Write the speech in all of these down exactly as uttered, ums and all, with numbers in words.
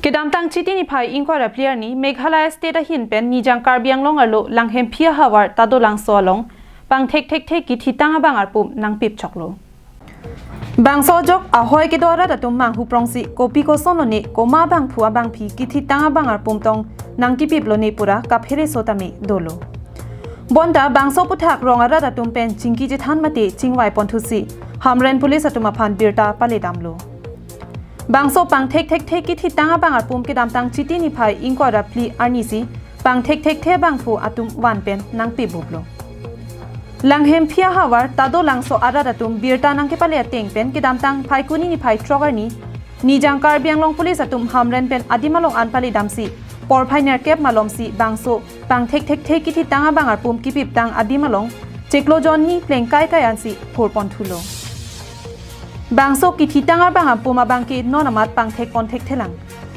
Kedamtang Chiti niphai ingkoi ra phli arni Meghalaya State ahin pen Nijang Karbi Anglong arlo Langhemphi ahavar Tadolangso along pangthek thekthe kithitang abang arpum nangpip choklo. Bangso ajok ahoi kedo arat atum manghuprongsi kopi koson lone koma abangphu abangphi kithitang abang arpum tong nangkipip lone pura kaphere so tame dolo. Bonta bangso aphuthak rong arat atum pen chingki chethan mate chingvai ponthusi Hamren Police atum aphan birta paledamlo. Bangso pangthek thekthe kithitang abang arpum kedamtang Chiti niphai ingkoi ra phli arnisi pangthek thekthe abangphu atum van pen nangpibuplo. Langhemphi ahavar Tadolangso arat atum birta nangkepale ateng pen kedamtang Phaikuni niphai throk arni Nijang Karbi Anglong Police atum Hamren pen adim along an paledamsi porphai nerkep malomsi bangso pangthek thekthe kithitang abang arpum kipiptang adim along chiklo jonni plengkai kai ansi phurponthulo. Bangso kithitang abang arpum abangke non amat pangthek ponthekthelang.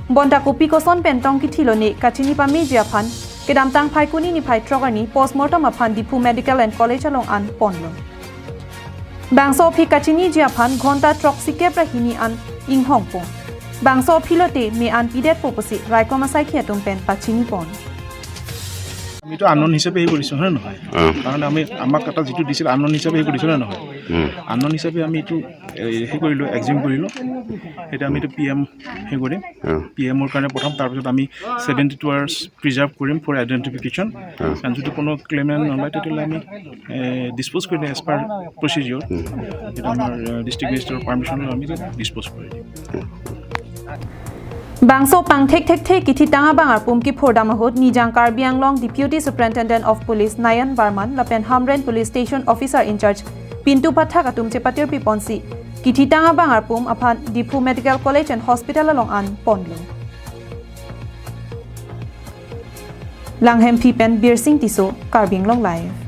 Bonta kopi koson pen tong kithi lone kachini pameji aphan kedamtang Phaikuni niphai throk arni postmortem aphan Diphu Medical and College along an ponlo. Bangso aphi kachiniji aphan ghonta throksi kep ra hini an inghongpo. Bangso aphi lote me an pidetpo pusi raikom asaikhi atum pen pachinipon. আমি তো আননোন হিচাপে হেৰি কৰিছোঁ, হয় নে নহয়? অ', কাৰণ আমি, আমাক এটা যিটো দিছিল আননোন হিচাপে হেৰি কৰিছোঁ, হয় নে নহয়? উম, আননোন হিচাপে আমি এইটো, এই, হেৰি কৰিলোঁ, এক্সিউম কৰিলোঁ। এতিয়া আমি এইটো পি এম হেৰি কৰিম। অ', পি এমৰ কাৰণে পঠাম, তাৰপিছত আমি ছেভেণ্টি টু আৱাৰ্ছ প্ৰিজাৰ্ভ কৰিম ফৰ আইডেণ্টিফিকেশ্যন। অ', কাৰণ যদি কোনো ক্লেইমেণ্ট নলয়, তেতিয়াহ'লে আমি ডিছপ'জ কৰি দিম এজ পাৰ প্ৰচিডিঅ'ৰ। এইটো আমাৰ ডিষ্ট্ৰিক্ট মেজিষ্ট্ৰেটৰ পাৰ্মিশ্যন লৈ আমি ডিছপ'জ কৰি দিম। Bangso pangthek thekthe kithitang abang arpum kiphurdam ahut Nijang Karbi Anglong Deputy Superintendent of Police Nayan Barman lapen Hamren Police Station Officer in charge Pintu Pathak atum chepatirpiponsi kithitang abang arpum aphan Diphu Medical College and Hospital along an ponlo. Langhemphi pen Birsing Tisso, Karbi Anglong Live.